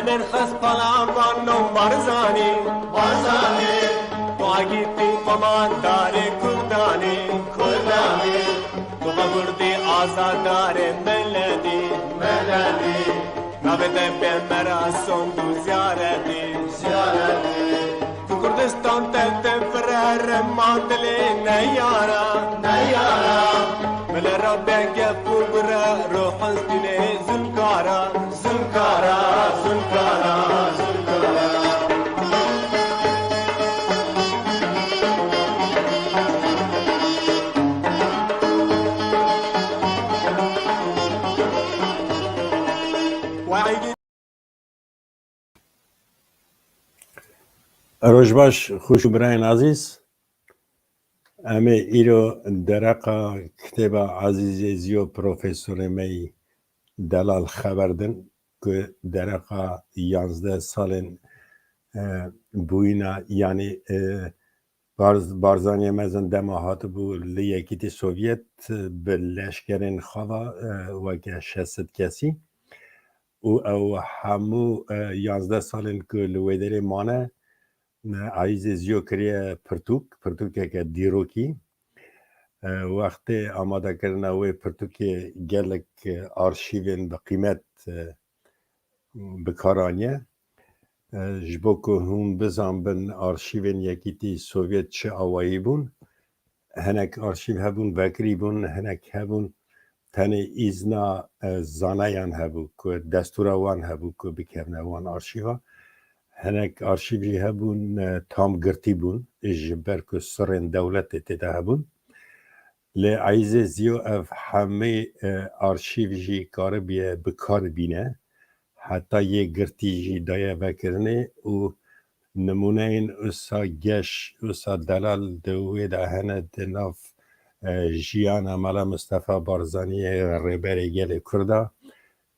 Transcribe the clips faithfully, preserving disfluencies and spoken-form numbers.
Derxas pala vano Barzanî, Barzanî. Tu agîtî qomandare Kurdanî, Kurdanî. Tu qeburdî azadare meledî, meledî. Navê te bê me ra sond û ziyaretî, ziyaretî. Tu Kurdistan te te firere ma dilê neyara, neyara. Mele ra be gep û gure ruhun stîlê zulkara. Zulkara, zulkara, zulkara. Roj baş, xweş û birayên ezîz. Em ê îro dereqa kitêba Ezîzê Ziyo profesorê me yî delal xeber din ku dereqa yanzdeh salên, e, bûyîna, yanî, e, Barz-, Barzaniyê mezin dema hatibû li Yekîtî Sovyet, e, bi leşkerên xwe ve, e, weke şeş sed kesî û ew hemû, e, yanzdeh salên ku li wê derê mane, e, Eyîzê Ziyo kiriye pirtûk, pirtûkeke dîrokî. E, wextê amadekirina wê pirtûkê gelek, e, arşîvên bi qîmet, e, bi kar aniye. E, ji bo ku hûn bizanbin arşîvên Yekîtî Sovyet çi awayî bûn, hinek arşîv hebûn vekirî bûn, hinek hebûn tenê îzna, e, zanayan hebû ku destûra wan hebû ku bikevne wan arşîva. Hinek arşîv jî hebûn, e, tam girtî bûn, ji ber ku sirrên dewletê tê de hebûn. Lê Eyîzê Ziyo ev hemî, e, arşîv jî karibiye bi kar bîne. Heta yê girtî jî daye vekirinê û nimûneyên wisa geş, wisa delal di wê de hene di nav, e, jiyana Mela Mistefa Barzaniyê, Rêberê Gelê Kurda,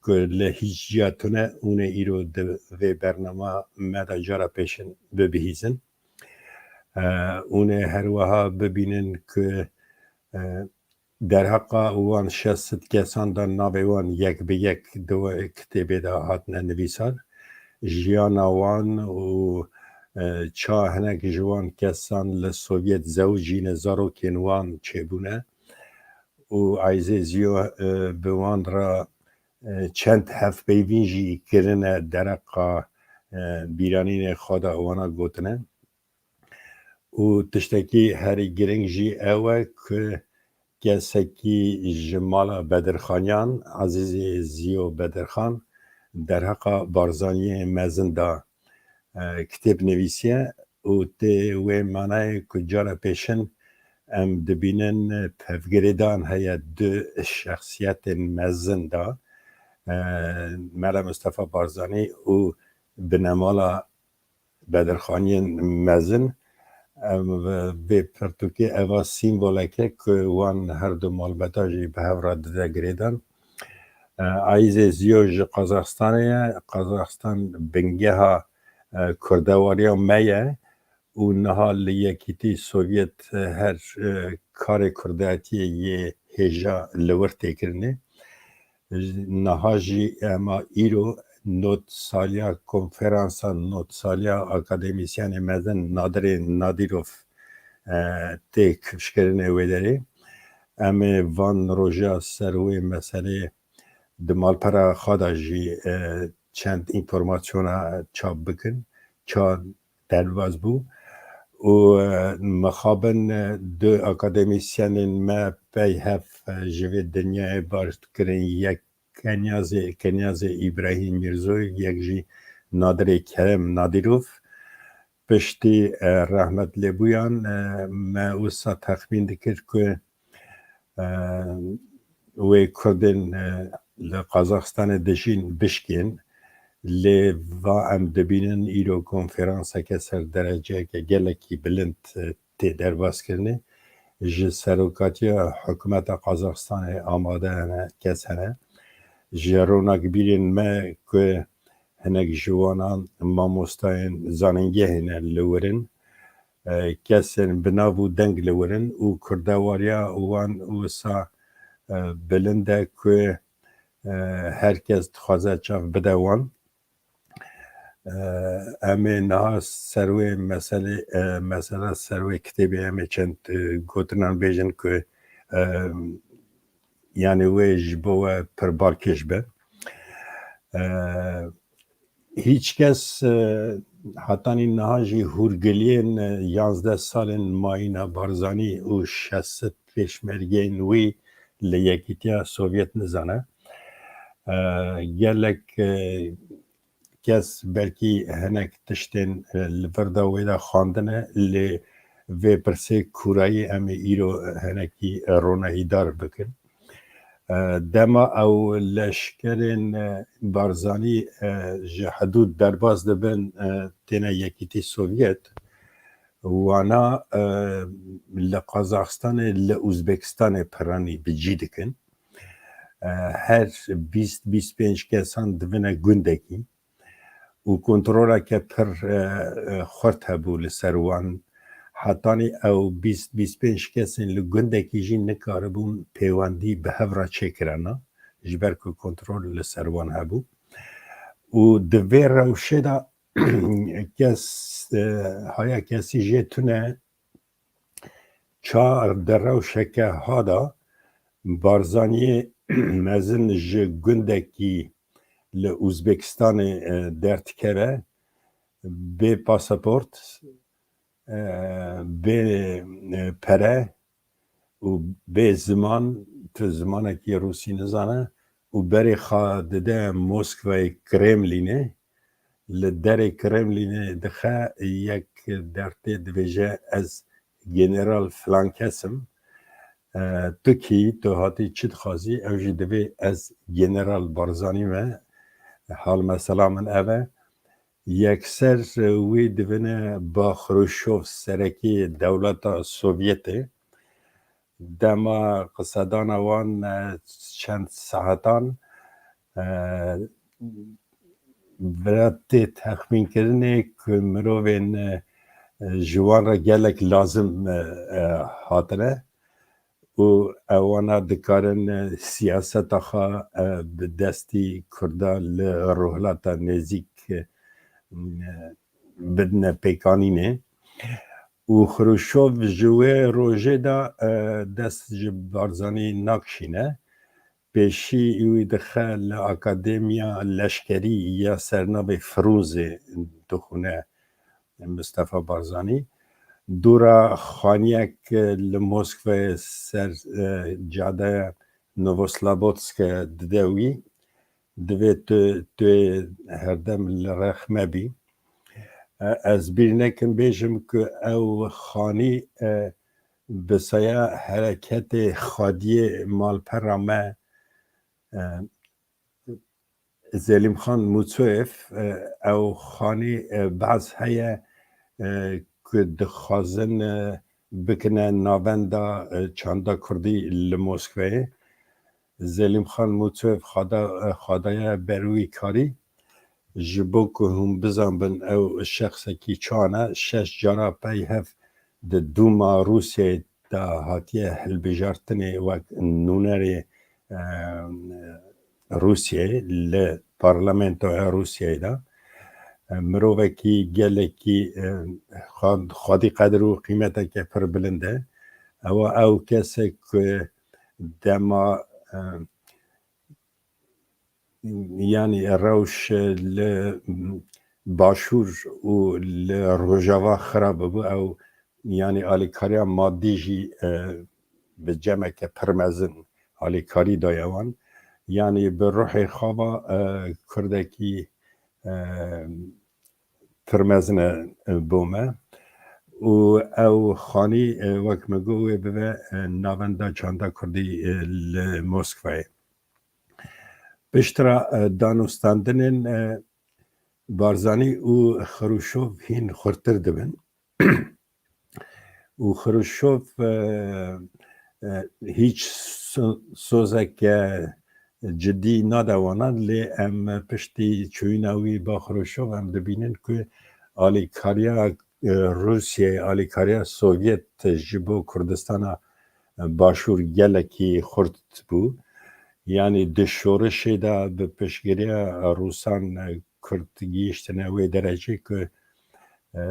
ku li hîç ciya tune, hûn ê îro di vê bernama me de cara pêşin bibihîzin. E, hûn ê her wiha bibînin ku, e, derheqa wan şeş sed kesan de navê wan yek bi yek di wê kitêbê de hatine nivîsar. Jiyana wan û, e, ça hinek ji wan kesan li Sovyet zewicîne, zarokên wan çêbûne û Eyîzê Ziyo, e, bi wan re, e, çend hevpeyvîn jî kirine dereqa, e, bîranînê xwe de wana gotine. Û tiştekî herî girîng jî ew e ku kesekî ji mala Bedirxaniyan, Ezîzê Ziyo Bedirxan, derheqa Barzaniyê mezin de, e, kitêb nivîsiye û tê wê manayê ku cara pêşin em dibînin, e, pevgirêdan heye du şexsiyetên mezin de, e, Mela Mistefa Barzanî û binemala Bedirxaniyên mezin. Em, vê pirtûkê eva sîmboleke ku wan her du malbeta jî bi hev re dide girêdan. E, Eyîzê Ziyo ji Qazaxstanê ye. Qazaxstan bingeha, e, kurdewariya me ye û niha li Yekîtî Sovyet, e, her, e, karê kurdatiyê yê hêja li wir tê kirinê. Niha jî ema îro nod saliya konferansa nod saliya akademîsyenê mezin Nadirê Nadîrov, e, tê kifşkirinê wê derê. Em ê van roja ser wê meseleyê di malpera xwe de jî, e, çend înformasyona çap bikin. Ça derbas bû û, e, mixabin, e, du akademîsyenên me pey hev, e, ji vê dinyayê bar kirin. Yek Kenyazê, Kenyazê Îbrahîm Mîrzoyê, yek jî Nadirê Kerem Nadîrov. Piştî, e, rehmet lêbûyan, e, me wisa texmîn dikir ku, e, wê Kurdên, e, li Qazaxstanê dijîn bişkên, lê va em dibînin îro konferanseke ser dereceyeke gelekî bilind, e, tê derbas kirinê. Ji serokatiya hikûmeta Qazaxstanê amade hene, kes hene. Ji ronakbîrên me ku hinek ji wana mamostayên zanîngehê ne li wir in, e, kesên bi nav û deng li wir in û kurdewariya wan wisa, e, bilind e ku, e, her kes dixwaze çav bide wan. Em ê niha ser wê meselê, e, mesela ser wê kitêbê em ê çend, e, gotinan bêjin ku, e, yani wê ji bo we pir balkêş be. E, Hiç kes, e, hetanî niha jî hûrgiliyên, e, yanzdeh salên mayîna Barzanî û şeş sed pêşmergeyên wî li Yekîtiya Sovyet nizane. E, gelek, e, kes belkî hinek tiştên, e, li vir de wê de xwendine, lê vê pirsê kûrayî em ê îro hinekî ronahîdar bikin. E, dema ew leşkerên, e, Barzanî, e, ji hidûd derbas dibin, e, têne Yekîtî Sovyet, wana, e, li Qazaxistanê, li Uzbekistanê piranî bi cî dikin. E, her bîst, bîst pênc kesan divine gundekî û kontroleke pir, e, e, xurt hebû li ser wan. Hetanî ew bîst, bîst pênc kesên li gundekî jî nikaribûn pêwendî bi hev re çêkirana, ji ber ku kontrol li ser wan hebû. Û di vê rewşê de kes, e, haya kesî jê tune çar di rewşeke ha de Barzaniyê mezin ji gundekî li Uzbekistanê, e, derdikeve, bê pasaport, e, bê, e, pere û bê ziman, tu zimanekî rûsî nizane û berê xwe dide Moskvayê Kremlînê, li derê Kremlînê dixe yek dertê dibêje, ez general filan kes im. E, tu kî, tu hatî çi dixwazî? Ew jî divê ez general Barzanî me. Hal mesela min ev e. Yekser, e, wî divine ba Xruşov serekî dewleta Sovyetê. Dema qisedana wan, e, çend saetan, e, vira tê texmînkirinê ku mirovên, e, ji wan re gelek lazim, e, e, hatine û ewana dikarin, e, siyaseta xwe, e, bi destî Kurda li Rojhilata Nêzîk, e, bidine pêkanînê. Û Xruşov ji wê rojê de, e, dest ji Barzanî nakişîne. Pêşî wî dixe li Akademiya Leşkerî ya ser navê Frunze dixwine Mistefa Barzanî. Dûra xaniyek li Moskvayê ser, e, cadeya Novoslabodske dide wî. Divê tu, tu herdem li rex me bî. E, ez bîr nekim bêjim ku ew xanî, e, bi saya hereketê xwediyê malpera me, e, Zelîmxan Mûçoyev, e, ew xanî, e, behs heye, e, ku dixwazin, e, bikine navenda, e, çanda kurdî li Moskveyê. Zelîmxan Mûçoyev xweda-, e, xwedaya ber wî karî. Ji bo ku hûn bizanbin ew şexsekî çan e, şeş cara pey hev di Dûma Rûsyayê de hatiye hilbijartinê wek nûnerê, e, Rûsyayê li parlamentoya Rûsyayê de. E, mirovekî gelekî, e, xwe-, xwedî qedir û qîmeteke pir bilind e. Ewa ew kesek ku dema, e, yanî rewş li Başûr û li Rojava xirab bû, ew yanî alîkariya madî jî, e, bi cemeke pir mezin alîkarî daye wan. Yanî bi ruhê xwe ve, e, kurdekî, e, pir mezin e, e, bo me. Û ew xanî, e, wek me got, wê bibe, e, navenda çanda kurdî, e, li Moskvayê. Piştre, e, danûstandinên, e, Barzanî û Xruşov hîn xurtir dibin. Û Xruşov, e, e, hîç so-, sozeke cidî nade wana, lê em piştî çûyîna wî ba Xruşov em dibînin ku alîkariya, e, Rûsyayê, alîkariya Sovyet ji bo Kurdistana Başûr gelekî xurt bû. Yanî di şorişê de bi piştgiriya Rûsan, e, Kurd gihîştine wê derecê ku, e,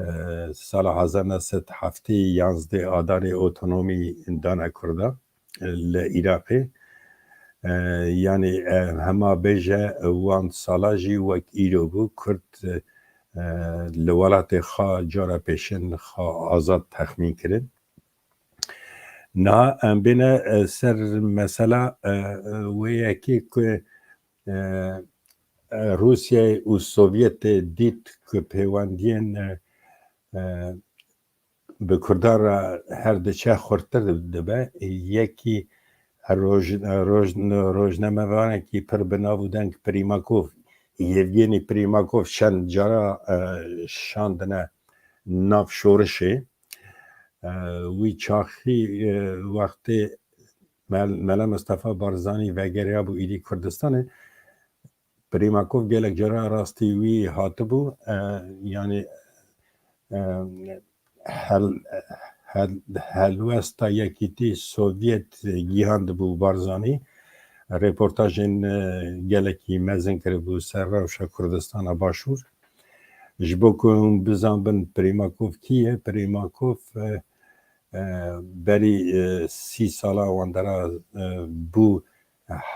sala hezar neh sed heftê yanzdeh adarê otonomî dane Kurda, e, li Iraqê. E, yanî, e, hema bêje wan sala jî wek îro bû, Kurd, e, li welatê xwe cara pêşin xwe azad texmîn kirin. Niha em bêne, e, ser mesela, e, e, wê yekê ku, e, e, Rûsyayê û Sovyetê dît ku pêwendiyên, e, e, bi Kurdan re her diçe xurttir dibe. Yekî roj-, roj-, rojnamevanekî pir bi nav û deng Primakov, Yevgenî Primakov çend cara, e, şandine nav şorişê. E, wî çaxî, e, wextê Mel-, Mela Mistefa Barzanî vegeriyabû êdî Kurdistanê, Primakov gelek cara rastî wî hatibû, e, yanî, e, hel-, hel-, helwesta Yekîtî Sovyet gihandibû Barzanî. Reportajên, e, gelekî mezin kiribû ser rewşa Kurdistana Başûr. Ji bo ku hûn bizanbin Primakov kî ye, Primakov, e, e, berî, e, sî sala wandera, e, bû,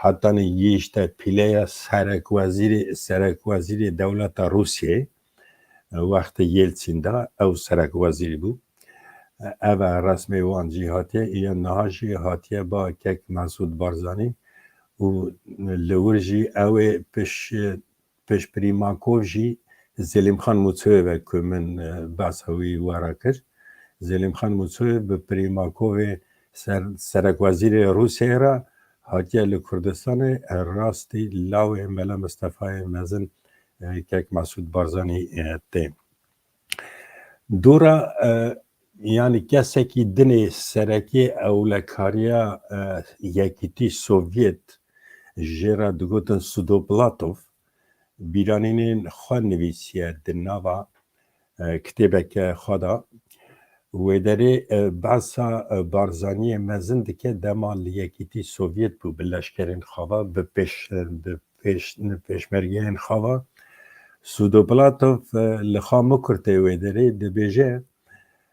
hetanî gihîşte pîleya serekwezîrê, serekwezîrê dewleta Rûsyayê, e, wextê Yeltsin de ew serekwezîrî bû. E, ev e resmê wan jî hatiye, îya niha jî hatiye ba kek Mesûd Barzanî û li wir jî ew ê piş-, Pêş Primakov jî Zelîmxan Mûçoyev e ku min, e, behsa wî we re kir. Zelîmxan Mûçoyev bi Primakovê ser-, serekwezîrê Rûsyayê re hatiye li Kurdistanê, e, rastî lawê Mela Mistefayê Mezin, e, kek Mesûd Barzanî, e, tê. Dora, e, yanî kesekî dinê serekê ewlekariya, e, Yekîtî Sovyet jê re digotin Sudoplatov, bîranînên xwe nivîsiye di nava, e, kitêbeke xwe de. Wê derê, e, behsa, e, Barzaniyê mezin dike, dema li Yekîtî Sovyet bû, bi leşkerên xwe ve, bi pêş-, bi pêş-, pêşmergeyên xwe ve. Sudoplatov, e, li Xamukurtê wê derê dibêje,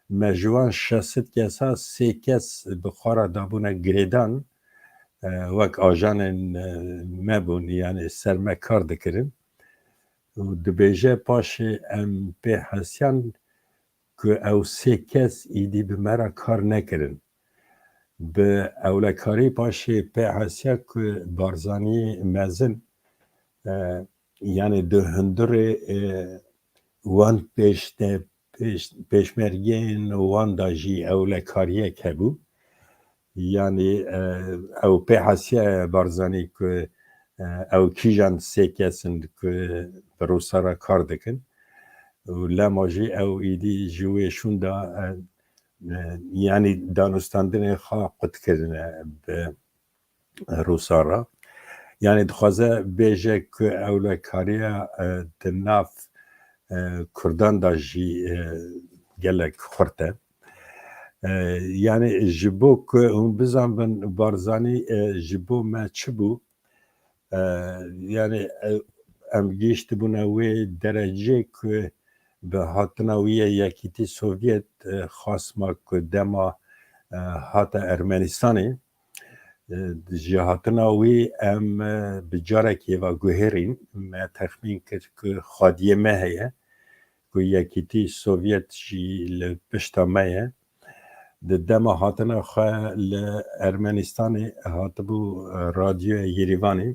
me ji wan şeş sed kesa sê kes bi xwe re dabûne girêdan, e, wek ajanên, e, me bûn, yanî ser me kar dikirin. Û dibêje, paşê em pê hesiyan ku ew sê kes êdî bi me re kar nekirin. Bi ewlekarî paşê pê hesiya ku Barzaniyê mezin, e, yanî di hundirê, e, wan pêşte-, pêş-, pêşmergeyên wan de jî ewlekariyek hebû. Yanî, e, ew pê hesiya Barzanî ku, e, ew kîjan sê kes in ku bi Rûsa re kar dikin. Û lema jî ew êdî ji wê şûnda, e, e, yanî danûstandinê xwe qut kirine bi Rûsa re. Yanî dixwaze bêje ku ewlekariya, e, di nav, e, Kurdan de jî, e, gelek xurt e. E, yanî ji bo ku hûn bizanbin Barzanî, e, ji bo me çi bû, e, yanî, e, em gihîştibûne wê derecê ku bi hatina wî yê Yekîtî Sovyet, e, xasma ku dema, e, hate Ermenistanê, e, ji hatina wî em, e, bi carekê ve guherîn, me texmîn kir ku xwediyê me heye, ku Yekîtî Sovyet jî li pişta me ye. Di dema hatina xwe li Ermenistanê hatibû, e, Radyoya Yerîvanê,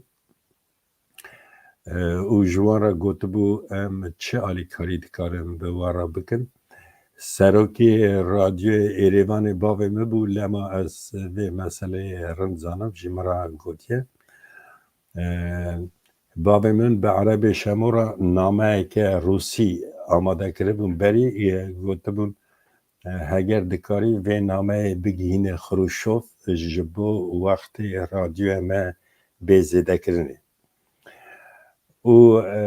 e, û ji wan re gotibû, em çi alîkarî dikarin bi wan re bikin. Serokê Radyoya Êrêvanê bavê min bû, lema ez vê meseleyê rind zanim, ji min re gotiye. E, bavê min bi erebê şemo re nameyeke rûsî amade kiribûn berî, e, gotibûn, e, heger dikarî vê nameyê bigihîne Xruşov ji bo wextê radyoya me bê zêdekirinê. Û, e,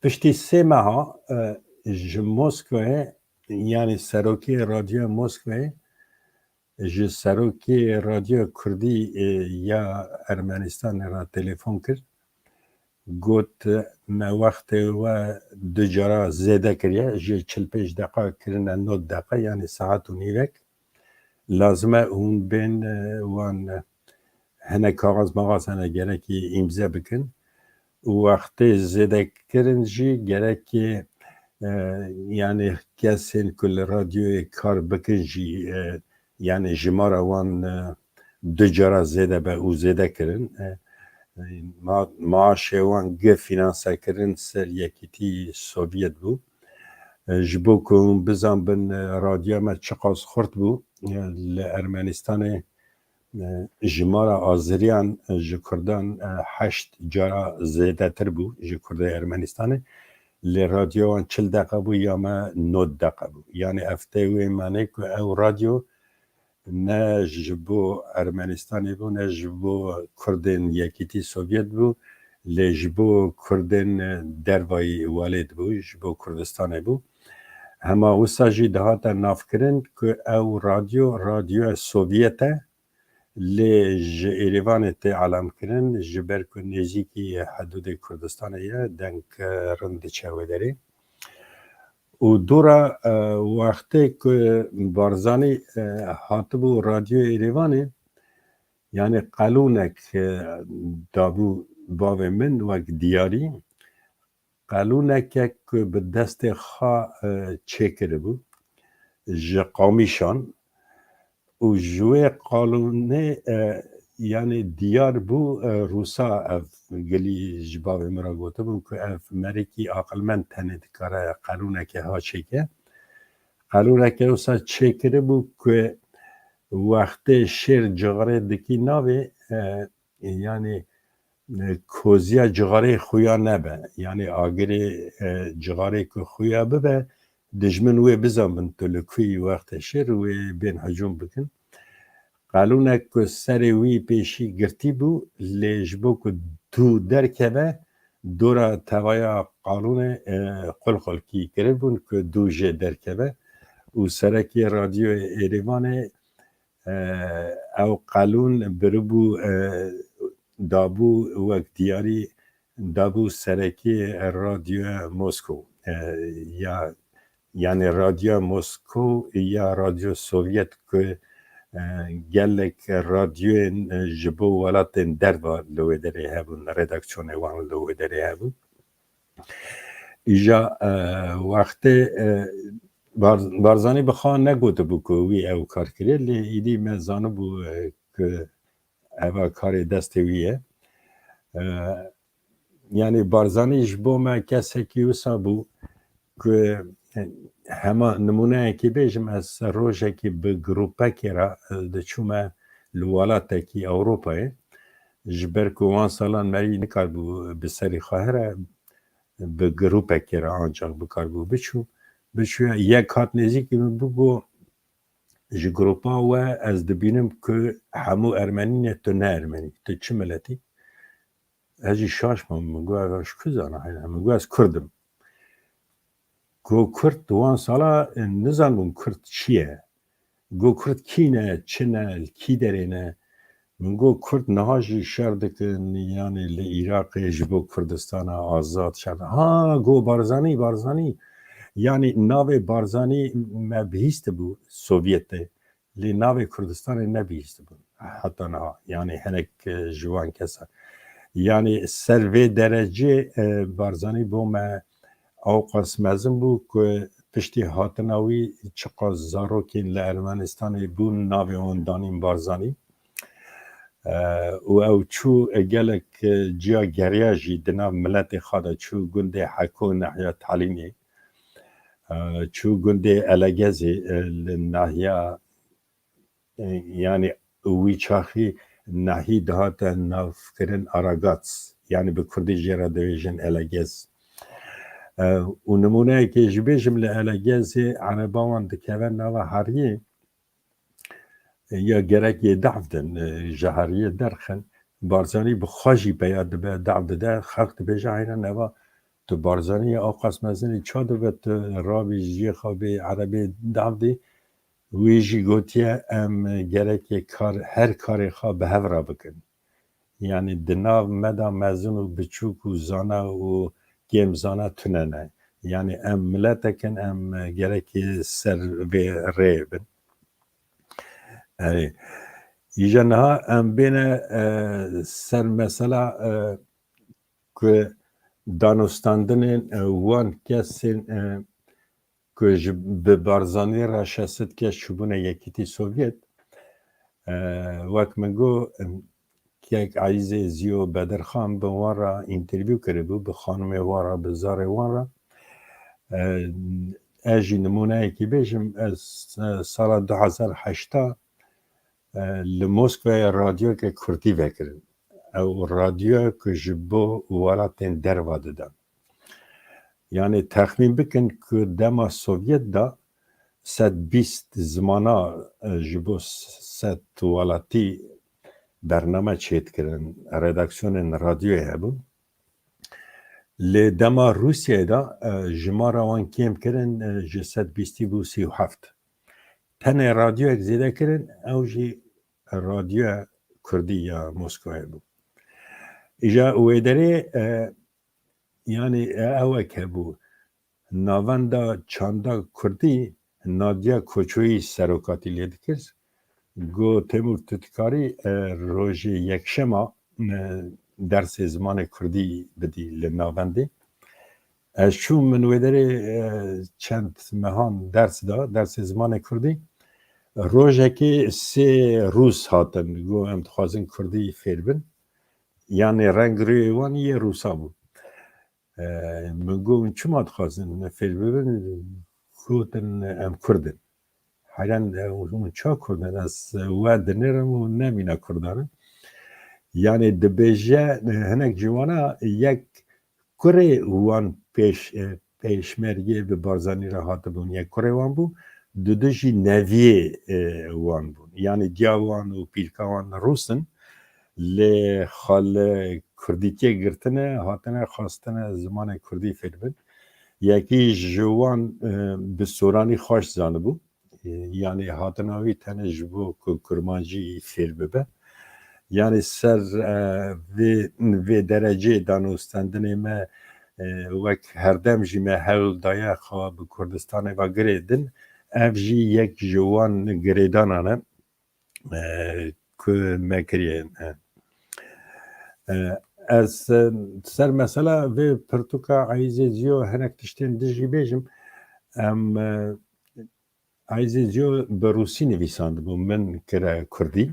piştî sê meha, e, ji Moskvayê, yanî serokê radyoya Moskvayê, ji serokê radyoya Kurdî, e, ya Ermenistanê re telefon kir. got, me wextê we du cara zêde kiriye, ji çil pênc deqa kirine nod deqa, yanî saet û nîvek. Lazim e hûn bên, e, wan, e, hene kaxez maxaz hene gerekî îmze bikin. Û wextê zêde kirin jî gerekê, e, yanî kesên ku li radyoyê kar bikin jî, e, yanî jimara wan, e, du cara zêde be û zêde kirin. E, e, ma-, maaşê wan gi fînanse kirin ser Yekîtî Sovyet bû. E, ji bo ku hûn bizanbin, e, radyoya me çiqas xurt bû, e, li Ermenistanê, e, jimara Azeriyan, e, ji Kurdan, e, heşt cara zêdetir bû ji Kurdê Ermenistanê. Lê radyoya wan çil deqa bû ya me nod deqa bû. Yanî ev tê wê manê ku ew radyo ne ji bo Ermenistanê bû, ne ji bo Kurdên Yekîtî Sovyet bû, lê ji bo Kurdên dervayî welêt bû, ji bo Kurdistanê bû. Hema wisa jî dihate navkirin ku ew radyo, radyoya Sovyet e, lê ji Êrîvanê tê elamkirin, ji ber ku nêzîkî hidûdê Kurdistanê ye, deng rind diçe wê derê. Û dora, e, wextê ku Barzanî, e, hatibû Radyoya Êrîvanê, yanî qelûnek, e, dabû bavê min wek diyarî. Qelûneke ku bi destê xwe, e, çêkiribû ji qamîşan û ji wê qalûnê, e, yanî diyar bû, e, Rûsa ev gilî ji bavê min re gotibûn ku ev merekî aqilmend tenê dikare qelûneke ha çêke. Qelûneke wisa çêkiribû ku wextê şêr cixirê dikî navê, e, yanî, e, koziya cixarê xuya nebe. Yanî agirê, e, cixarê ku xuya bibe, dijmin wê bizanbin tu li ku yî wextê şêr wê bên hicûm bikin. Qelûnek ku serê wî pêşî girtî bû, lê ji bo ku dû derkeve, dora tevaya qalûnê, e, qulqulkî kiribûn ku dû jê derkeve. Û serekê Radyoyê Êrîvanê, e, ew qelûn biribû, e, dabû wek diyarî dabû serekê Radyoya Moskow, e, ya, yanî Radyoya Moskow ya Radyo Sovyet ku, e, gelek radyoyên, e, ji bo welatên derva li wê derê hebûn, redaksiyonê wan li wê derê hebûn. Îja, e, wextê, e, Bar-, Barzanî bi xwe negotibû ku wî ew kar kiriye, lê îdî me zanibû, e, ku eva karê destê wî ye. E, yanî Barzanî ji bo me kesekî wisa bû ku, e, hema nimûneyekî bêjim, ez rojekî bi grûpekê re, e, diçûme li welatekî Ewropayê. Ji ber ku wan salan merî nikaribû bi serî xwe here, bi grûpekê re ancax bikaribû biçû. Biçûye, yek hat nêzîkî min, bigot, ji grûpa we ez dibînim ku hemû ermenî ne, tu ne ermenî, tu çi miletî? Ez jî şaş bûm, min got, "Ev ji ku zana heyne?" Min got, "Ez Kurd im." Got, "Kurd?" Wan sala, e, nizanibûn Kurd çi ye. Got, "Kurd kî ne, çi ne, li kî derê ne?" Min got, "Kurd niha jî şer dikin, yanî li Iraqê ji bo Kurdistana azad şer dikin." Ha, got, "Barzanî, Barzanî." Yanî navê Barzanî me bihîstibû Sovyetê. Lê navê Kurdistanê nebihîstibûn heta niha. Yanî hinek, e, ji wan kesan. Yanî ser vê derecê, e, Barzanî bo me ewqas mezin bû ku piştî hatina wî çiqas zarokên li Ermenistanê bûn navê wan danîn Barzanî. E, û ew çû, e, gelek, e, ciya geriya jî di nav miletê xwe de çû gundê Heko nahiya Talînê. E, çû gundê Elegezê, e, li nahiya, e, yanî wî çaxî nahî dihate navkirin Aragats, yanî bi kurdî jê re dibêjin Elegez. E, û nimûneyekê jî bêjim, li Elegezê ereba wan dikeve nava heriyê, ya gerek yê dehf din, e, ji heriyê derxin. Barzanî bi xwe jî peya dibe, dehf dide, xelk dibêje, "Heyne neva tu Barzanî ye, ewqas mezin î, ça dibe tu rabî ji cihê xwe bê erebê dehf dî?" Wî jî gotiye, "Em gerekê kar, her karê xwe bi hev re bikin." Yanî di nav me de mezin û biçûk û zana û kêm zana tune ne. Yanî em miletek in, em gerekî ser vê rê bin. Erê. Îja niha em bêne, e, ser mesela, e, ku danûstandinên, e, wan kesên, e, ku ji bi Barzanî re şeşt kes çûbûne Yekîtî Sovyet, e, wek min got, em, kek Eyzê Ziyo Bedirxan bi wan re întervîw kiribû, bi xanimê wan re, bi zarê wan re. E, ez jî nimûneyekî bêjim, ez, e, sala du hezar heşta, e, li Moskwayê radyoyeke kurdî vekirin. Ew radyoyek ku ji bo welatên derva didan. Yanî texmîn bikin ku dema Sovyet de sed bîst zimana, e, ji bo sed welatî bername çêdikirin, redaksiyonên radyoyê hebûn. Lê dema Rûsyayê de, e, jimara wan kêm kirin, e, ji sed bîstî bû sî û heft. Tenê radyoyek zêde kirin, ew jî radyoya kurdî ya Moskwayê bû. Îja wê derê, e, yanî, e, ewek hebû. Navenda çanda kurdî Nadia Koçoyî serokatî lê dikir. Got, Têmûr, tu dikarî, e, rojê yekşema, e, dersê zimanê kurdî bidî li navendê. Ez çûm, min wê derê, e, çend mehan ders da, dersê zimanê kurdî. Rojekê sê Rûs hatin, got, em dixwazin kurdî fêr bin. Yanî reng rûyê wan yê Rûsa bû. E, min got, hûn çima dixwazin me fêr bibin? Gotin, em kurd in. Heyran, e, hûn ça kurd in? Ez we dinêrim û nemîna kurdan in. Yanî dibêje, e, hinek ji wana yek kurê wan pêş, e, pêşmergê bi Barzanî re hatibûn, yek kurê wan bû, dudu jî neviyê, e, wan bûn. Yanî diya wan û pîrka wan Rûs in, lê xwe li kurdîtiyê girtine, hatine xwestine zimanê kurdî fêr bin. Yekî ji wan, e, bi soranî xweş zanibû. E, yanî hatina wî tenê ji bo ku kurmancî fêr bibe. Yanî ser, e, vê, vê dereceyê danûstendinê me, e, wek herdem jî me hewl daye xwe bi Kurdistanê ve girêdin. Ev jî yek ji wan girêdanan e, e, ku me kiriye. E, e, ez, e, ser mesela vê pirtûka Eyzê Ziyo hinek tiştên din jî bêjim. Em, e, Eyzê Ziyo bi rûsî nivîsandibû, min kire kurdî.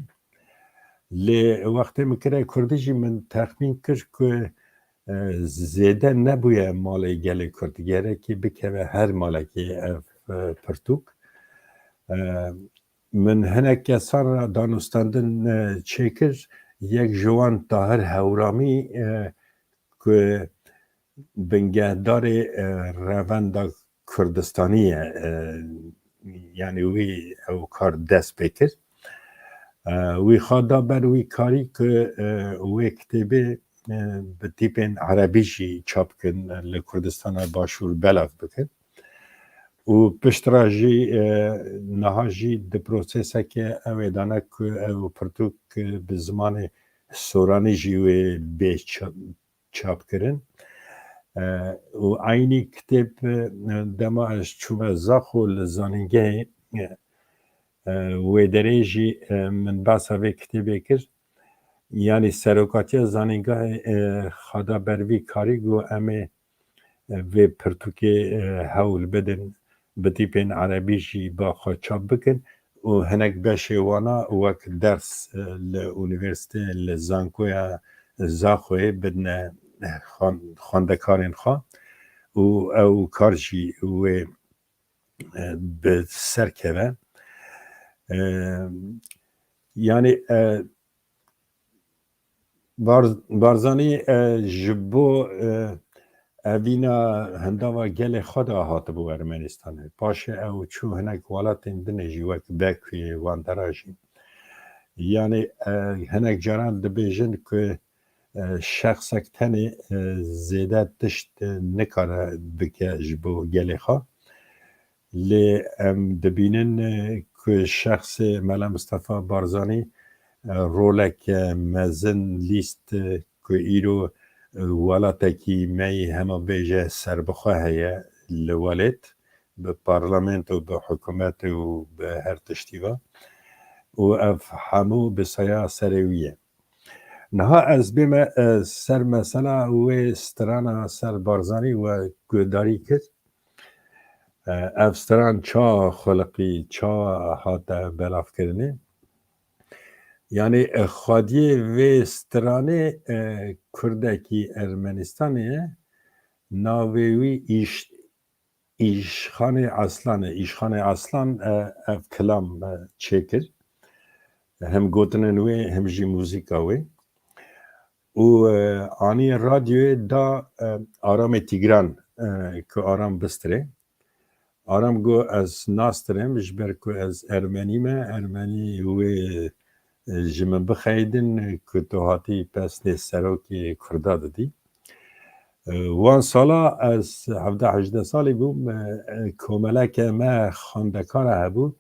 Lê wextê min kire kurdî jî min texmîn kir ku, e, zêde nebûye malê gelê kurd. Gerekê bikeve her malekê ev, e, pirtûk. E, min hinek kesan re danûstendin, e, çêkir. Yek ji wan Tahir Hewramî, e, ku bingehdarê, e, Revenda Kurdistanî ye, e, yanî wî ew kar dest pê kir. E, wî xwe da ber wî karî ku, e, wê kitêbê, e, bi tîpên erebî jî çap bikin, li Kurdistana Başûr belav bikin. Û piştre jî, e, niha jî di proseseke ew ê dane ku ew pirtûk, e, bi zimanê soranî jî wê bê ça-, çapkirin. E, û eynî kitêb, e, dema ez çûme Zaxo li zanîngehê, e, e, wê derê jî, e, min behsa vê kitêbê kir. Yanî serokatiya zanîngehê, e, xwe da ber vî karî, got, em ê, e, vê pirtûkê, e, hewl bidin, bi tîpên erebî jî ba xwe çap bikin û hinek beşê wana wek ders, e, li unîversîteyê, li zankoya Zaxoyê bidine, e, xwan-, xwendekarên xwe û ew kar jî wê, e, bi ser keve. E, yanî, e, Bar-, Barzanî, e, ji bo, e, evîna hindava gelê xwe de hatibû Ermenistanê. Paşê ew çû hinek welatên dinê jî wek Bekuyê, Wandera jî. Yanî, e, hinek caran dibêjin ku, e, şexsek tenê, e, zêde tişt, e, nikare bike ji bo gelê xwe. Lê em dibînin, e, ku şexsê Mela Mistefa Barzanî e, roleke mezin lîst, e, ku îro, e, welatekî me yî hema bêje serbixwe heye li welêt, bi parlamento, bi hikûmetê û bi her tiştî ve. Û ev hemû bi saya serê wî ye. Niha ez bême, e, ser mesela wê strana ser Barzanî we guhdarî kir. E, ev stran ça xuliqî, ça hate belavkirinê? Yanî, e, xwediyê vê stranê, e, kurdekî Ermenistanê ye. Navê wî Îş-, Îşxanê Aslan e. Îşxanê Aslan, e, ev kilam, e, çêkir. Hem gotinên wê, hem jî muzîka wê. Û, e, anî radyoyê da, e, Aramê Tîgran, e, ku Aram bistirê. Aram got, ez nastirim, ji ber ku ez Ermenî me, Ermenî wê, e, ji min bixeyidin, ku tu hatî pesnê serokê Kurda didî. E, wan sala ez hevdeh hejdeh salî bûm, e, e, komeleke me xwendekara hebû.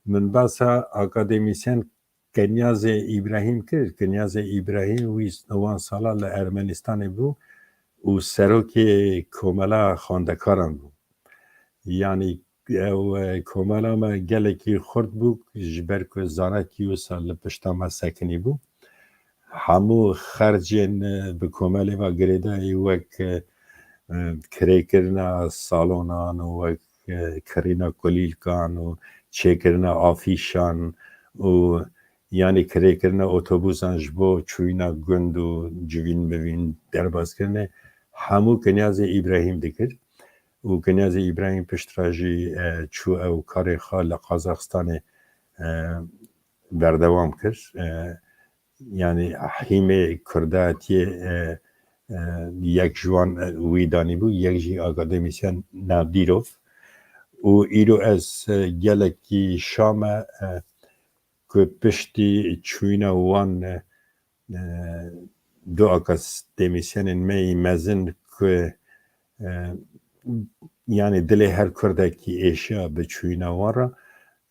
Min behsa akademîsyen Kinyazê Îbrahîm kir. Kinyazê Îbrahîm wî wan sala li Ermenistanê bû û serokê komela xwendekaran bû. Yanî ew, e, komela me gelekî xurt bû, ji ber ku zanakî wisa li pişta me sekinî bû. Hemû xercên, e, bi komelê ve girêdayî wek, e, e, kirêkirina salonan û wek, e, kirîna kulîlkan û çêkirina afîşan û yanî kirêkirina otobusan ji bo çûyîna gund û civîn mivîn derbazkirinê hemû Kinyazê Îbrahîm dikir. Û Kinyazê Îbrahîm pişt re jî, e, çû ew karê xwe li Qazaxistanê, e, berdewam kir. E, yanî hîmê kurdatiyê, e, e, yek ji wan, e, wî danîbû, yek jî akademîsyen Nadîrov. Û îro ez, e, gelekî şa me, e, ku piştî çûyîna wan, e, e, du akademîsyenên me yî mezin ku, e, yanî dilê her kurdekî êşiya bi çûyîna wan re,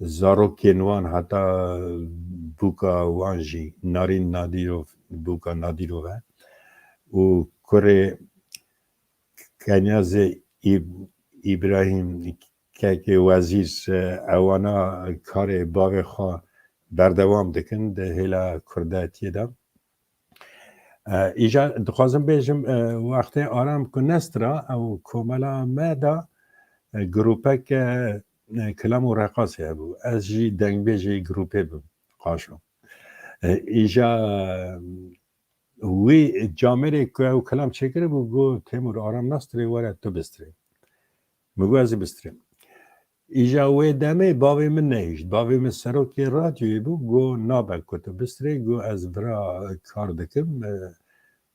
zarokên wan heta bûka wan jî Narîn Nadîrov, bûka Nadîrov e û kurê Kenyazê Îb-, Îbrahîm, kekê Wezîr, e, ewana karê bavê xwe berdewam dikin di hêla kurdatiyê de. E, îja dixwazim bêjim, e, wextê Aram ku nestra, ew komela me de, e, grûpeke, e, kilam û reqasê hebû. Ez jî dengbêjê grûpê bûm, qaşo. E, îja, e, wî camêrê ku ew kilam çêkiribû, got, Têmûr, Aram nastirê, were tu bistirê. Min got, ez ê bistirêm. Îja wê demê bavê min nehişt. Bavê min serokê radyoyê bû, got, nabe ku tu bistirê, got, ez vira kar dikim, e,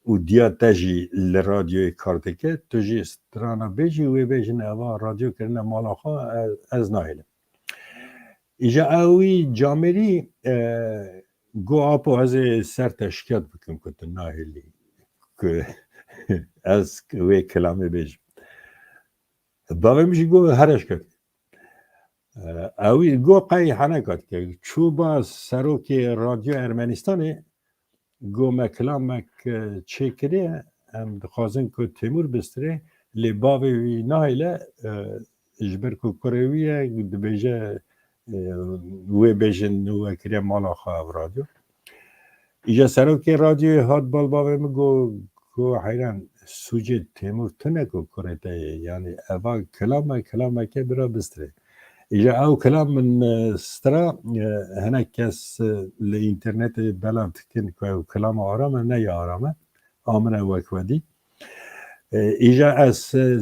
û diya te jî li radyoyê kar dike, tu jî strana bêjî, wê bêjin eva radyo kirine mala xwe, ez, ez nahêlim. Îja ewî camêrî, e, got, apo, ez ê ser te şikayet bikim ku tu nahêlî ku ez wê kilamê bêjim. Bavê min jî got, here şikayet. E, ewî got, qey heneka dike. Çû ba serokê Radyo Ermenistanê, got, me kilamek, e, çêkiriye, em dixwazin ku Têmûr bistirê, lê bavê wî nahêle, e, ji ber ku kurê wî ye, dibêje, e, wê bêjin, wê kiriye mala xwe ev radyo. Îja serokê radyoyê hat bal bavê min, got, got, heyran, sûcê Têmûr tune ku kurê te ye. Yanî eva kilame, kilameke bira bistirê. Îja ew kilam min, e, stira, e, hinek kes, e, li înternetê belav dikin ku ew kilama Aram e, ne ya Aram e. A min e wek we dî. E, îja ez, e,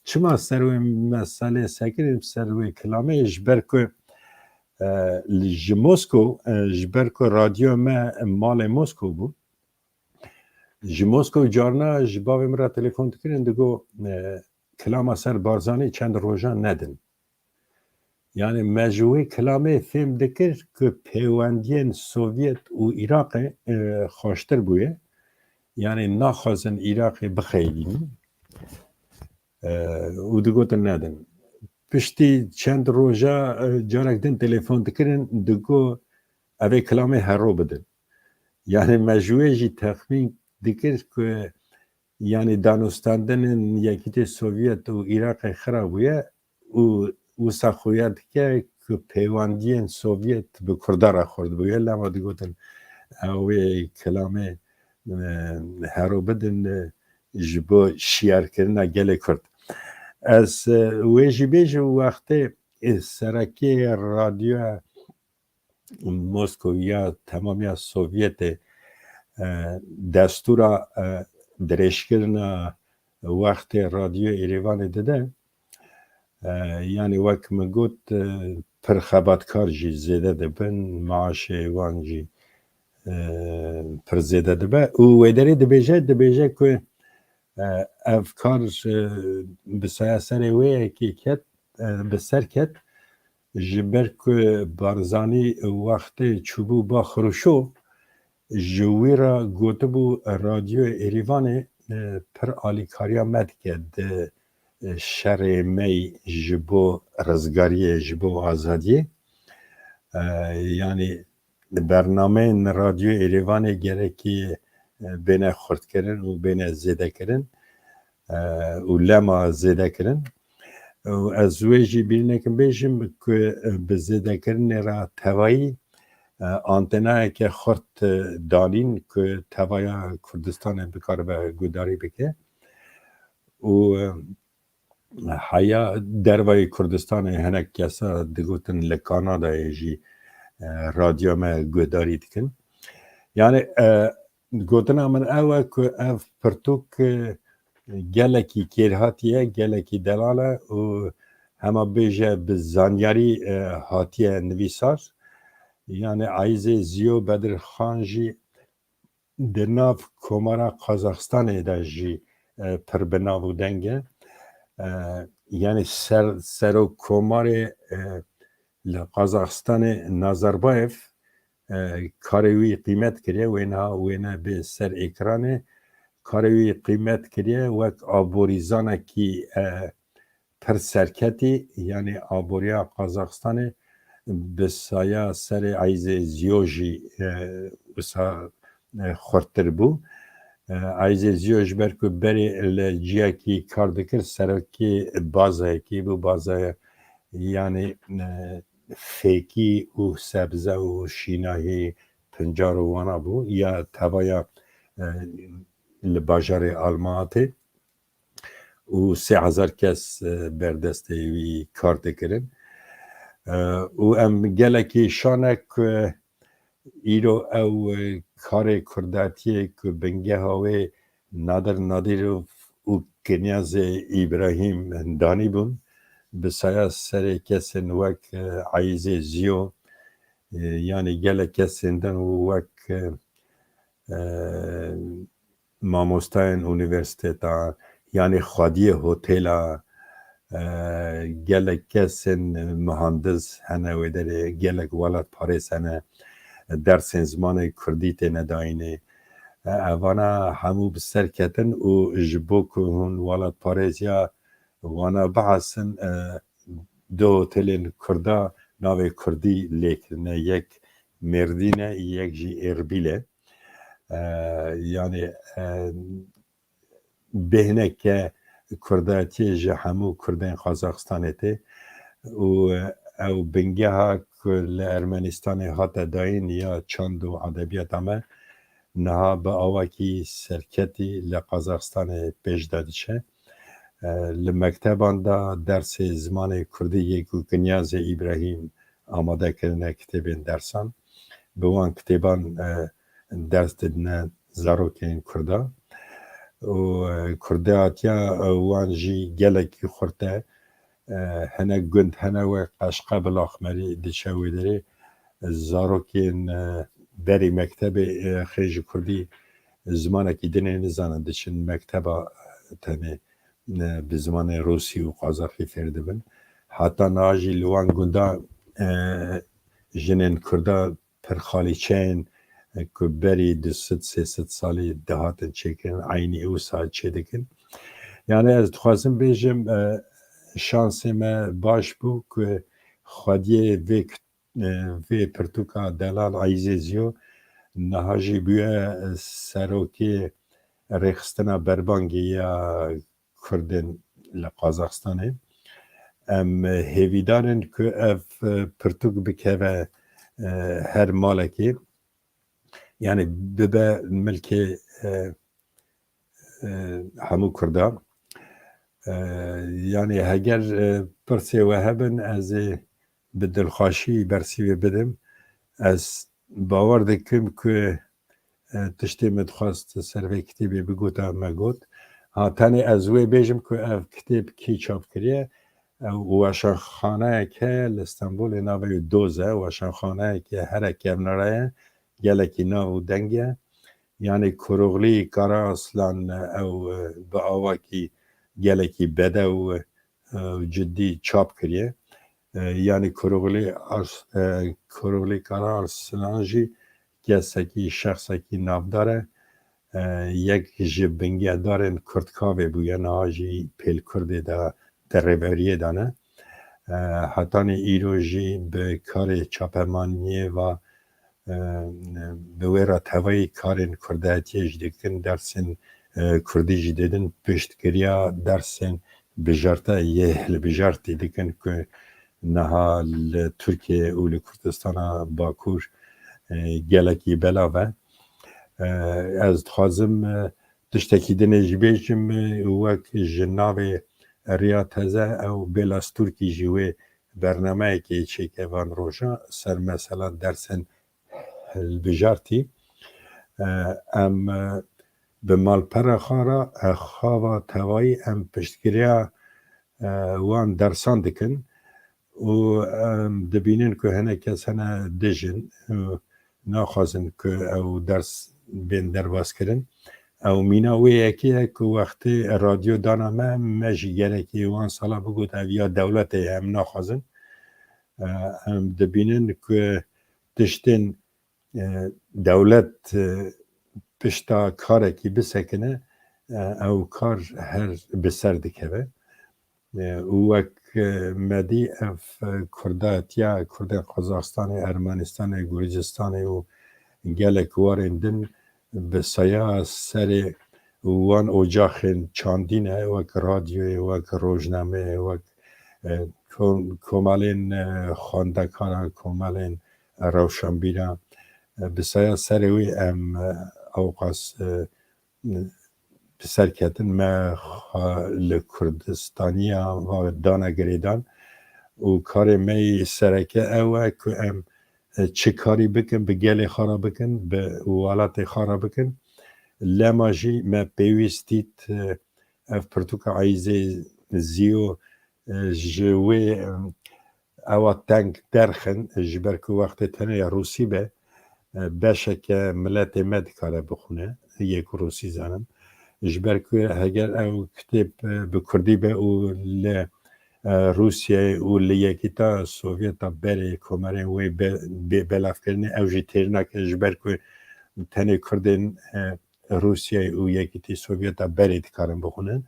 çima ser wê meselê sekirim, ser wê kilamê, ji ber ku, e, li, ji Moskow, e, ji ber ku radyo me malê Moskow bû, ji Moskow carna ji bavê min re telefon dikirin, digot, e, kilama ser Barzanî çend rojan nedin. Yanî me ji wê kilamê fêm dikir ku pêwendiyên Sovyet û Iraqê, e, xweştir bûye. Yanî naxwazin Iraqê bixeyidînin. E, û digotin nedin. Piştî çend roja, e, carek din telefon dikirin, digot, ev ê kilamê hero bidin. Yani me ji wê jî texmîn dikir ku yani danûstandinên Yekîtê Sovyet û Iraqê xira bûye û wisa xuya dike ku pêwendiyên Sovyet bi Kurda re xurt bûye. Lema digotin ew wê kilamê, e, hero bidin, e, ji bo şiyarkirina gelê Kurd. Ez, e, wê jî bêjim wextê, e, serekê radyoya Moskow ya temamiya Sovyetê, e, destûra, e, dirêjkirina wextê radyoya Êrêvanê dide. E, yani wek min got, e, pir xebatkar jî zêde dibin, maaşê wan jî, e, pir zêde dibe. Û wê derê dibêje, dibêje ku, e, ev kar, e, bi saya serê wê yekê ket, e, bi ser ket, ji ber ku Barzanî wextê çûbû ba Xruşov, ji wî re gotibû, radyoya Êrîvanê, e, pir alîkariya me dike di, e, şerê me yî ji bo rizgariyê, ji bo azadiyê. E, yanî bernameyên radyoya Êrîvanê gerekî, e, bêne xurtkirin û bêne zêdekirin, e, û lema zêdekirin. Û ez wê jî bîr nekim bêjim ku, e, bi zêdekirinê re tevayî, e, antenayeke xurt, e, danîn ku tevaya Kurdistanê bikaribe guhdarî bike. Û, e, heya dervayê Kurdistanê hinek kesa digotin li Kanadayê jî, e, radyoya me guhdarî dikin. Yani, e, gotina min ew e ku ev pirtûk, e, gelekî kêrhatî ye, gelekî delal e û hema bêje bi zanyarî, e, hatiye nivîsar. Yani Eyzê Ziyo Bedirxan jî di nav komara Qazaxistanê de jî, e, pir bi nav û deng e. E, yani ser-, serokkomarê, e, li Qazaxistanê Nazarbayev, e, karê wî qîmet kiriye, wê niha wêne bê ser êkranê, karê wî qîmet kiriye wek aborîzanekî, e, pir serketî, yani aboriya Qazaxistanê bi saya serê Eyzê Ziyo jî, e, wisa, e, xurttir bû. E, Eyzê Ziyo ji ber ku berê li ciyekî kar dikir, serokê bazayekî bû, bazaya yani, e, fêkî û sebze û şînahî, pincar û wana bû, ya tevaya, e, li bajarê Almatê û sê hezar kes, e, berdestê wî kar dikirin. E, û em gelekî şan e ku îro ew, e, karê kurdatiyê ku bingeha wê Nadir Nadîrov û Kinyazê Îbrahîm danîbûn, bi saya serê kesên wek, e, Eyzê Ziyo, e, yanî gelek kesên din wek, e, e, mamostayên unîversîteta, yanî xwediyê hotela, e, gelek kesên muhandis hene wê derê, gelek welatparêz hene, dersên zimanê kurdî têne dayînê. E, evana hemû bi ser ketin û ji bo ku hûn welatparêziya wana bihesin, e, du hotelên kurda navê kurdî lê kirine, yek Mêrdîn e, yek jî Êrbil e. E, yani, e, bêhneke kurdatiyê ji hemû kurdên Qazaxistanê tê û ew bingeha ku li Ermenistanê hate dayîn ya çand û edebiyata me niha bi awakî serketî li Qazaxistanê pêş de diçe. E, li mekteban de dersê zimanê kurdî yê ku Kinyazê Îbrahîm amade kirine kitêbên dersan, bi wan kitêban, e, ders didine zarokên kurda. Û, e, kurdatiya, e, wan jî gelekî xurt e. E, hinek gund hene wek Qeşqe, Bilaxmerî diçe wê derê. Zarokên, e, berî mektebê, e, xê ji kurdî zimanekî dinê nizanin, diçin mekteba, e, tenê, e, bi zimanê rûsî û qazaxî fêr dibin. Heta niha jî li wan gunda, e, jinên kurda pir xalîçeyên, e, ku berî du sed sê sed salî dihatin çêkirin, eynî wisa çêdikin. Yani ez dixwazim bêjim, e, şansê me baş bû ku xwediyê vê kit-, e, vê pirtûka delal Eyzê Ziyo niha jî bûye serokê rêxistina berbangê ya Kurdên li Qazaxstanê. Em hêvîdar in ku ev, e, pirtûk bikeve, e, her malekê, yanî bibe milkê, e, e, hemû Kurda. E, yanî heger, e, pirsê we hebin, ez ê bi dilxweşî bersîvê bidim. Ez bawer dikim ku, e, tiştê min dixwest ser vê kitêbê bigota, me got. Ha, tenê ez wê bêjim ku ev kitêb kî çap kiriye? Ew weşanxaneyek heye li Stenbolê, navê wî Doz e, weşanxaneyeke here kevnara ye, gelekî nav û deng e. Yanî Kuruxlî Karaaslan, ew, e, bi awakî gelekî bedew, e, û cidî çap kiriye. E, yanî Kuruxlî Ars-, e, Kuruxlî Karaaslan jî kesekî, şexsekî navdar e. E, yek ji bingedarên Kurdkavê bûye, niha jî pêl Kurdê de di rêveriyê de ne. E, hetanî îro jî bi karê çapemaniyê ve, e, bi wê re tevayî karên kurdayetiyê jî dikin, dersên, e, kurdî jî didin, piştgiriya dersên bijarte yê hilbijartî dikin ku niha li Tirkiye û li Kurdistana Bakur, e, gelekî belav e. E, ez dixwazim, e, tiştekî dinê jî bêjim, e, wek ji navê Riya Teze ew Bêla Stûrkî jî wê bernameyekê çêke van roja ser mesela dersên hilbijartî. E, em, e, bi malpera xwe re, e, xava tevayî em piştgiriya, e, wan dersan dikin û em dibînin ku hinek kes hene dij in û naxwazin ku ew ders bên derbas kirin. Ew mîna wê yekê ye ku wextê radyo dana me, me jî gerekê wan sala bigot, ev ya dewletê ye, em naxwazin. E, em dibînin ku tiştên, e, dewlet, e, pişta karekî bisekine, e, ew kar her bi ser dikeve. E, û wek, e, me dî ev, e, kurdatiya Kurdên Qazaxstanê, Ermenistanê, Gurcistanê û gelek warên din bi saya serê wan ocaxên çandî ne, wek radyoyê, wek rojnameyê, wek, e, kom-, komelên, e, xwendekaran, komelên rewşenbîran, e, bi saya serê wî em, e, ewqas, e, bi ser ketin. Me xwe li Kurdistaniya ve dane girêdan û karê me yî sereke ew e ku em, e, çi karî bikin, bi gelê xwe re bikin, bi welatê xwe re bikin. Lema jî me pêwîst dît, e, ev pirtûka Eyzê Zîyo, e, ji wê, e, ewa teng derxin, ji ber ku wextê tenê rûsî be, e, beşeke miletê me dikare bixwine, yê ku rûsî zanin. Ji ber ku heger ew kitêb, e, bi kurdî be û li, e, Rûsyayê û li Yekîta Sovyeta berê komarên wê be-, bê belavkirinê, ew jî têr nake, ji ber ku tenê kurdên, e, Rûsyayê û Yekîtî Sovyeta berê dikarin bixwinin.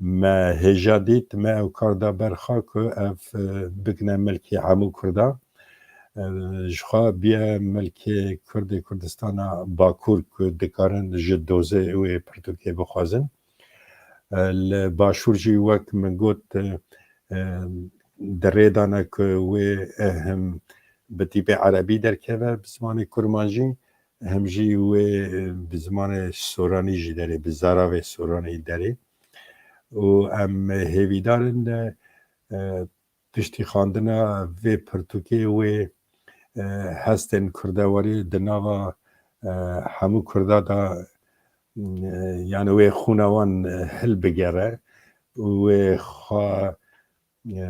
Me hêja dît, me ew kar da ber xwe ku ev, e, bikine milkê hemû Kurda. E, ji xwe biye milkê Kurdê Kurdistana Bakur ku dikarin ji dozê wê pirtûkê bixwazin. E, li Başûr jî wek min got, e, e, di rê de ne ku wê, e, him bi tîpê erebî derkeve bi zimanê kurmancî, hem jî wê, e, bi zimanê soranî jî derê, bi zaravê soranî derê. Û em hêvîdar in, e, piştî xwendina vê pirtûkê wê, e, hestên kurdewarî di nava, e, hemû kurda de, e, yani wê xûna wan, e, hilbigere û wê xwe, e,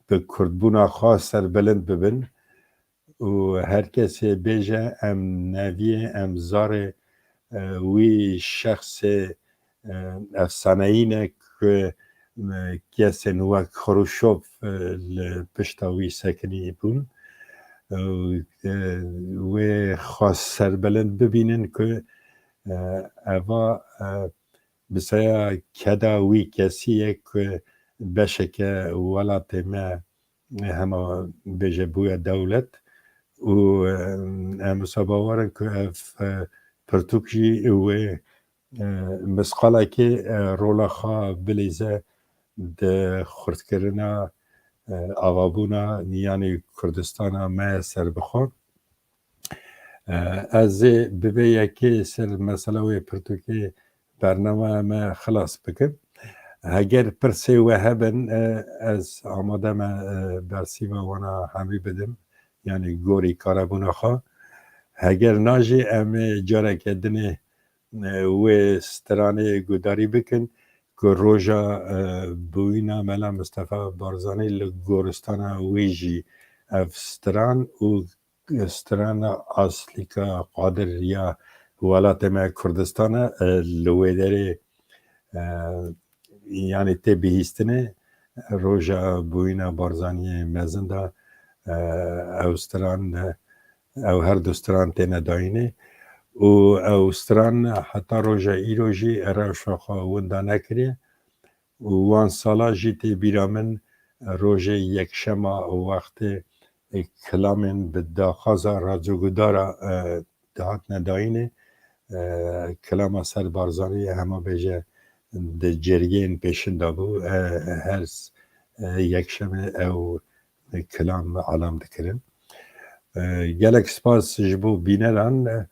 bi kurdbûna xwe serbilind bibin û her kesê bêje, em neviyê, em zarê, e, wî şexsê, e, efsaneyî ne ku, e, kesên wek Xruşov, e, li pişta wî sekinî bûn. E, e, wê xwe serbilind bibînin ku, e, eva, e, bi saya keda wî kesî ye ku beşeke welatê me hema bêje bûye dewlet û, e, em wisa bawer in ku ev, e, pirtûk jî wê, e, misqalekê, e, rola xwe bilîze di xurtkirina, e, avabûna yanî Kurdistana me serbixwe. E, ez ê bi vê yekê ser mesela wê pirtûkê bernameya me xilas bikim. Heger pirsê we hebin, e, ez amade me, e, bersîva wana hemî bidim, yanî gorî karebûna xwe. Heger na jî em ê careke dinê, e, wê stranê guhdarî bikin ku roja, e, bûyîna Mela Mistefa Barzanî li goristana wî jî ev stran û strana aslîka Qadir ya welatê me Kurdistan e, li wê derê, e, yanî tê bihîstinê, roja bûyîna Barzaniyê mezin de, e, ew stran, e, ew her du stran têne dayînê û ew stran heta roja îro jî rewşa xwe winda nekiriye. Û wan sala jî tê bîra min, rojê yekşema wextê, e, kilamên bi daxwaza radyogudara, e, dihatine dayînê, e, kilama ser Barzanî hema bêje di cêrgeyên pêşin de bû. E, her s-, e, yekşemê ew kilam elam dikirin. E, gelek spas ji bo bîneran. E,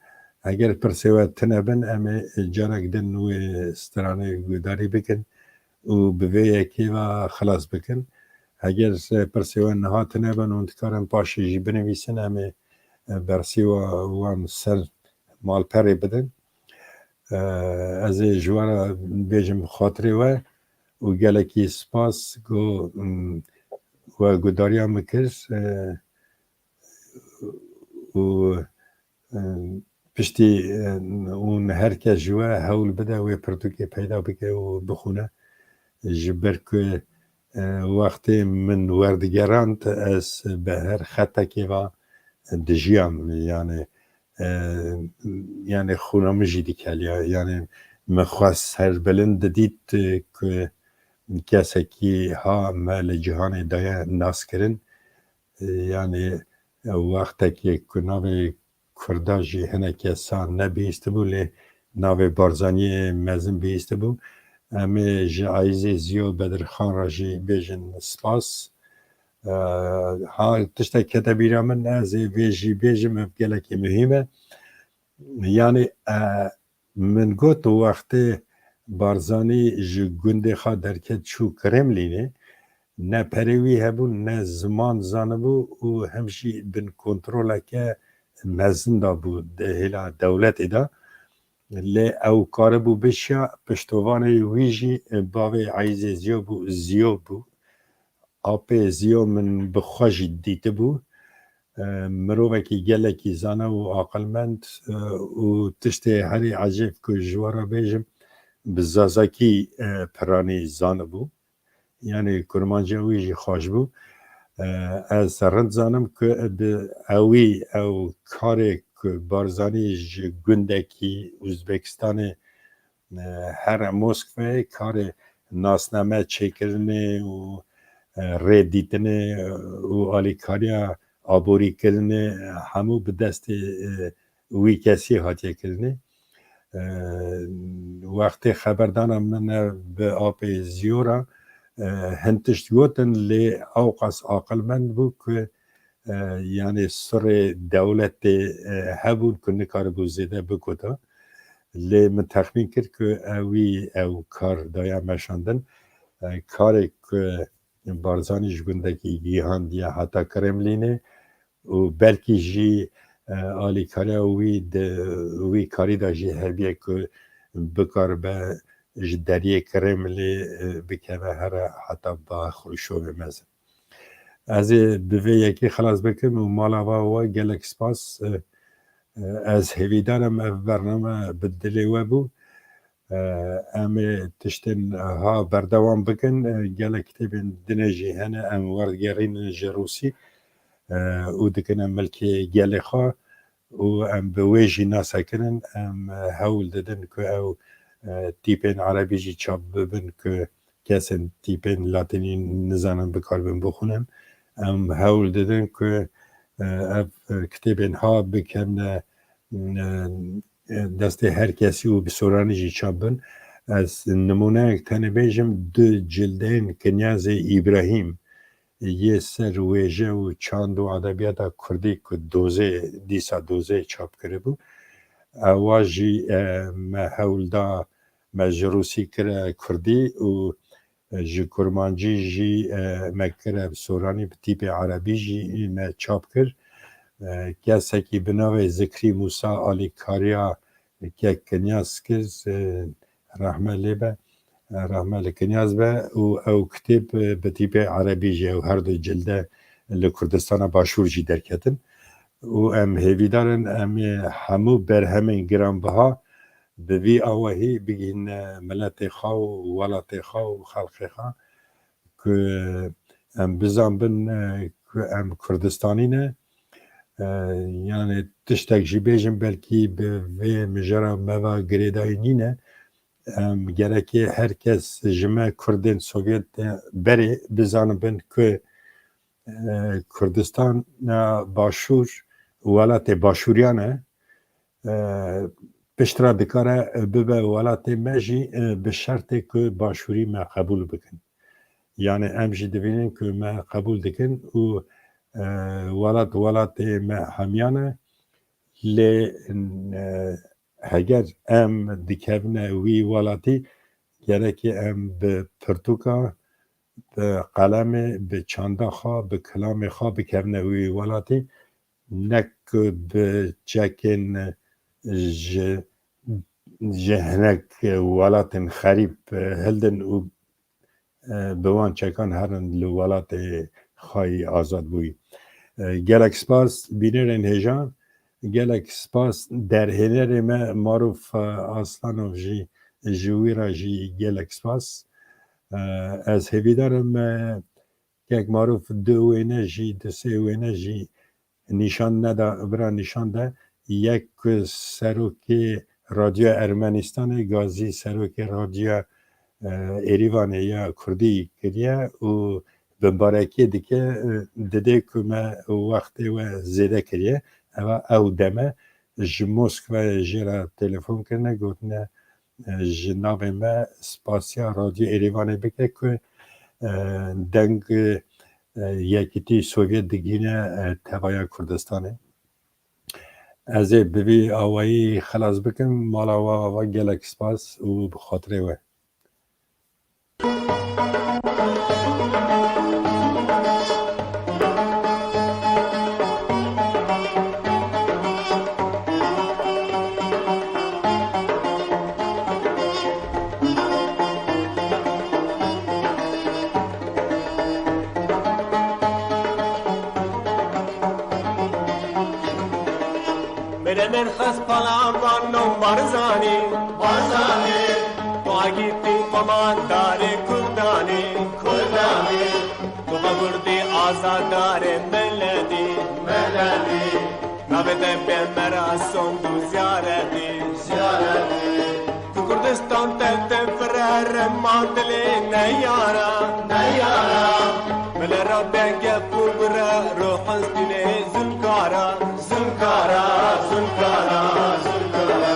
eger pirsê we tune bin, em ê carek din wê stranê guhdarî bikin û bi vê yekê ve xilas bikin. Eger, e, pirsê we niha tune bin, hûn dikarin paşê jî binivîsin, em ê, e, bersîva wan ser malperê bidin. E, ez ê ji we re bêjim xatirê we û gelekî spas ku, mm, we guhdariya min kir, e, û, e, piştî, e, û her kes ji we hewl bide wê pirtûkê peyda bike û bixwîne. Ji ber ku, e, wextê min werdigerand, ez bi her xetekê ve dijiyam, yani, e, yani xûna min jî dikeliya, yani min xwe serbilind didît, e, ku kesekî ha me li cîhanê daye naskirin, e, yani wextekê ku navê Kurda jî hineke sa nebihîstibû, lê navê Barzaniyê mezin bihîstibû. Em ê ji Eyzê Ziyo Bedirxan re jî bêjin spas. E, ha tiştek kete bîra min, ez ê vê jî bêjim, ev gelekî muhîm e. Yani, e, min got wextê Barzanî ji gundê xwe derket çû Kremlînê, ne perê wî hebû, ne ziman zanibû û hem jî bin kontroleke mezin de bû di hêla dewletê de. Lê ew karibû bişiya, piştovanê wî jî bavê Eyzê Ziyo bû, Ziyo bû. Apê Ziyo min bi xwe jî dîtibû. E, mirovekî gelekî zana û aqilmend, e, û tiştê herî ecêb ku ji we re bêjim, bi zazakî, e, piranî zanibû. Yani kurmanciya wî jî xweş bû. E, ez rind zanim ku bi ewî ew karê ku Barzanî ji gundekî Uzbekistanê, e, here Moskvayê karê nasname çêkirinê û, e, rêdîtinê û alîkariya aborîkirinê, e, hemû bi destê, e, wî kesî hatiye kirinê. E, wextê xeberdana min bi apê Ziyo re, e, hin tişt gotin, lê ewqas aqilmend bû ku, e, yani sirê dewletê, e, hebûn ku nikaribû zêde bigota. Lê min texmîn kir ku ewî ew kar daya meşandin. E, karê ku Barzanî ji gundekî gihandiye heta Kremlînê û belkî jî, e, alîkariya wî di wî karî de jî hebiye ku bikaribe ji deriyê Kremlê, e, bikeve here heta ba Xruşovê mezin. Ez ê bi vê yekê xilas bikim û mala va we gelek spas. E, e, ez hêvîdar im ev bername bi dilê we bû. E, em ê tiştên ha berdewam bikin. E, gelek kitêbên dinê jî hene, em werdigerînin ji Rûsî, e, û dikine milkê gelê xwe û em bi wê jî nasekirin. Em, e, hewl didin ku ew, e, tîpên erebî jî çap bibin ku kesên tîpên latînî nizanin bikaribin bixwînin. Em hewl didin ku ev kitêbên ha bikevne destê her kesî û bi soranî jî çap bin. Ez nimûneyek tenê bêjim, du cildên Kinyazê Îbrahîm yê ser wêje û çand û edebiyata kurdî ku dozê, dîsa dozê çap kiribû. Ewa jî, e, me hewl da, me ji rûsî kire kurdî û ji kurmancî jî, e, me kire bi soranî, bi tîpê erebî jî me çap kir. E, kesekî bi navê Zikrî Mûsa alîkariya kek Kinyaz kir, e, rehme lê be, e, rehme li Kinyaz be û ew kitêb, e, bi tîpê erebî jî ew her du cilde li Kurdistana Başûr jî derketin. Û em hêvîdar in em ê hemû berhemên giranbiha bi vî awahî bigihîne miletê xwe û welatê xwe û xelkê xwe ku em bizanbin, e, ku em Kurdistanî ne. E, yani tiştek jî bêjim, belkî bi vê mijara me ve girêdayî nîne. Em gerekê her kes ji me Kurdên Sovyet berê bizanibin ku, e, Kurdistana Başûr welatê Başûriyan e. E, piştre dikare bibe welatê me jî, e, bi şertê ku Başûrî me qebûl bikin. Yani em jî dibînin ku me qebûl dikin û, e, welat welatê me hemiyan e. Lê, e, heger em dikevine wî welatî, gerekê em bi pirtûka, bi qelemê, bi çanda xwe, bi kilamê xwe bikevine wî welatî, ne ku bi çekên ji, ji hinek welatên xerîb hildin û, e, bi wan çekan herin li welatê xwe yî azadbûyî. E, gelek spas bînerên hêja, gelek spas derhênerê me Maruf, e, Aslanov jî, ji wî re jî gelek spas. E, ez hêvîdar im, e, kek Maruf du wêne jî, du sê wêne jî nîşan neda, vira nîşan de, yek ku serokê Radyoya Ermenistanê, gazî serokê Radyoya, e, Êrîvanê ya Kurdî kiriye û bimbarekiyê dike, e, didê ku me wextê we zêde kiriye. Eva ew deme ji Moskvayê jê re telefon kirine, gotine, e, ji navê me spasiya Radyo Êrîvanê bike ku, e, deng, e, Yekîtî Sovyet digihîne, e, tevaya Kurdistanê. Ez ê bi vî awayî xelas bikim, mala we ava, gelek spas û bi xatirê we. Bere min xwest pala vano Barzanî, Barzanî. Tu agîtî qomandarê Kurdanî, Kurdanî. Tu vegurdî azadarê miletî, miletî. Navê te bê me ra sond û ziyaretî, ziyaretî. Ku Kurdistan te te firere ma dilê neyara, neyara. Mele ra be gef û gure, ruh hestînê zulkara, zulkara, zulkara, zulkara.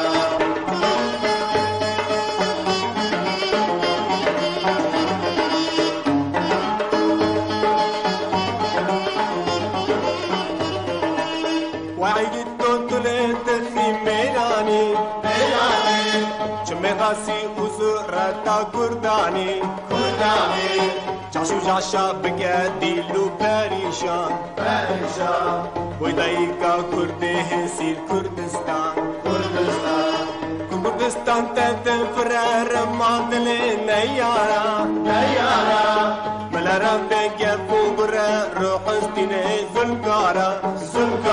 Wahî Toltulê dixî mêranî, mêranî. Çimê xasî û zureta Kurdanî, Kurdanî. Caş û caşa bike dîl û perîşan, perîşan. Boy dayika Kurdê hêsîr Kurdistan, Kurdistan. Ku Kurdistan te din firere ma dilê neyara, neyara. Mele ra be gef û gure, ruh hestînê zulkara, zulkara.